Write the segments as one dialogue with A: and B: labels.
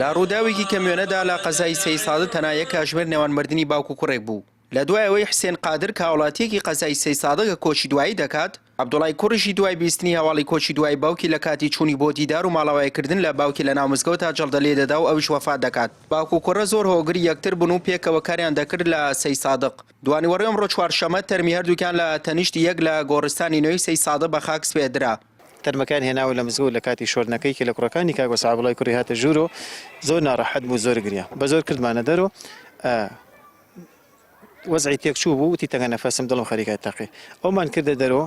A: لە ڕووداوێکی کەموێنەدا لە قەزای سەیدسادق تەنها یەک کاژمێر نێوان مردنی باوک و کوڕێک بوو. لە دوای ئەوەی حسێن قادر کە هاوڵاتییەکی قەزای سەیدسادقە کۆچی دوایی دەکات، عەبدوڵای کوڕیشی دوای بیستنی هەواڵی کۆچی دوایی باوکی لە کاتی چوونی بۆ دیدار و ماڵاوایکردن لە باوکی لە ناو مزگەوتا جەڵدە لێ دەدا و ئەویش وەفات دەکات. باوک و کوڕە زۆر هۆگری یەکتر بوون و پێکەوە کاریان دەکرد لە سەیدسادق. دوانیوەڕۆی ئەمڕۆ چوارشەممە تەرمی هەردووکیان لە تەنیشتی یەک لە گۆڕستانی نوێی سەیدسادق بە خاک سپێردرا.
B: تەرمەکەیان هێناوە لە مزگەوت لە کاتی شۆردنەکەی کە لە کوڕەکانی کاک وەسا عەبدوڵای کوڕی هاتە ژوورۆ زۆر ناڕەحەت بوو زۆر گریا بە زۆر کردمانە دەرۆ وەزعی تێک چوو بوو وتی تەنگە نەفەسم دڵم خەریکە تەقێ ئەومان کردە دەرۆ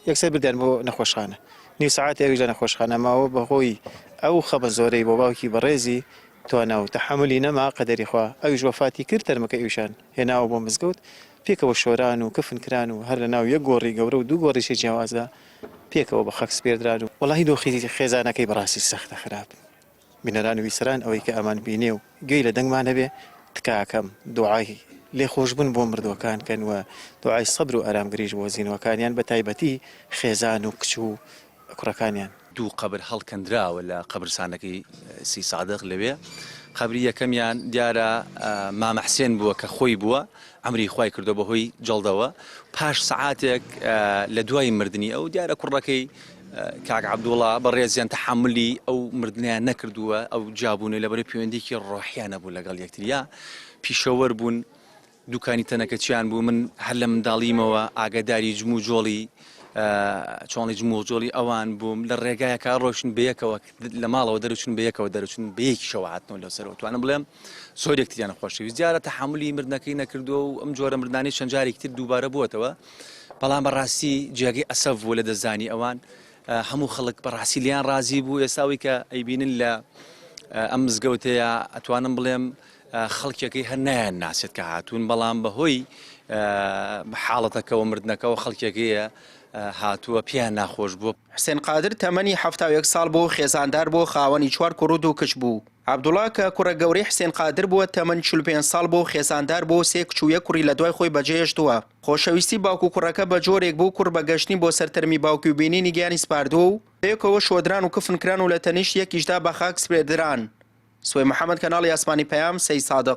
B: یەکسەر بردیان بۆ نەخۆشخانە نیو سەعاتی ئەویش لە نەخۆشخانە ماوە بەهۆی ئەو خەمە زۆرەی بۆ باوکی بەڕێزی توانا و تەحەمولی نەما قەدەری خوا ئەویش وەفاتی کرد تەرمەکەی ئەویشان هێناوە بۆ مزگەوت پێکەوە شۆران و کفن کران و هەر لەناو یەک گۆڕی گەورە و دوو گۆڕیی جیاوازدا پێکەوە بە خاک سپێردران و وەڵاهی دۆخی خێزانەکەی بەڕاستی سەختە خراپ بینەران و بیسەران ئەوەی کە ئەمان بینێ و گوێی لە دەنگمان هەبێ تکاکەم دوعای لێخۆشبوون بۆ مردووەکان کەن و دوعای سەبر و ئارامگریش بۆ زینوەکانیان بە تایبەتی خێزان و کچ و کوڕەکانیان.
C: دوو قەبر هەڵکەندراوە لە قەبرسانەکەی سی سادق لەوێ قەبری یەکەمیان دیارە مامە حسێن بووە کە خۆی بووە ئەمری خوای کردووە بەهۆی جەڵدەوە پاش سەعاتێک لە دوای مردنی ئەو دیارە کوڕەکەی کاک عەبدوڵا بەڕێزیان تەحەمولی ئەو مردنیان نەکردووە ئەو جیابوونەی لەبەرەی پەیوەندیکی ڕۆحیان نەبوو لەگەڵ یەکتریا پیشەوەر بوون دوکانی تەنەکەچیان بوو من هەر لە منداڵیمەوە ئاگاداری جموجۆڵی چۆنی جموجۆڵی ئەوان بووم لە ڕێگایەکە ڕۆشن بەیەکەوە لە ماڵەوە دەرچون بەیەکەوە دەرچون بەیەکیشەوە هاتنەوە لەو سەرەوە توانم بڵێم زۆر یەکتریان خۆشەویست دیارە تەحەمولی مردنەکەی نەکردووە و ئەم جۆرە مردنانەی چەند جارێکی تر دووبارە بووەتەوە بەڵام بەڕاستی جێگەی ئەسەف بوو لە دەستدانی ئەوان هەموو خەڵک بەڕاستی لیان ڕازی بوو ئێستا ئەوەی کە ئەیبینن لە ئەم مزگەوتەیە ئەتوانم بڵێم خەڵکیەکەی هەر نایان ناسێت کە هاتوون بەڵام بەهۆی حاڵەتەکەەوە مردنەکەەوە خەڵکیەکەیە هاتووە پێیان ناخۆش بووە.
A: حسێن قادر تەمەنی 71 ساڵ بوو، خێزاندار بوو، خاوەنی چوار کوڕ و دوو کچ بوو. عەبدوڵا کە کوڕە گەورەی حسێن قادر بووە، تەمەن 45 ساڵ بوو، خێزاندار بوو، سێ کچ و یەک کوڕی لە دوای خۆی بەجێهێشتووە. خۆشەویستی باوک و کوڕەکە بە جۆرێک بوو، کوڕ بە گەشتنی بۆ سەر تەرمی باوکی و بینینی گیانی سپاردووە و پێکەوە شۆدران و کفن کران و لە تەنیشت یەکیشدا بە خاک سپێردران. سوەی محەمەد کەناڵی ئاسمانی پەیام، سەیدسادق.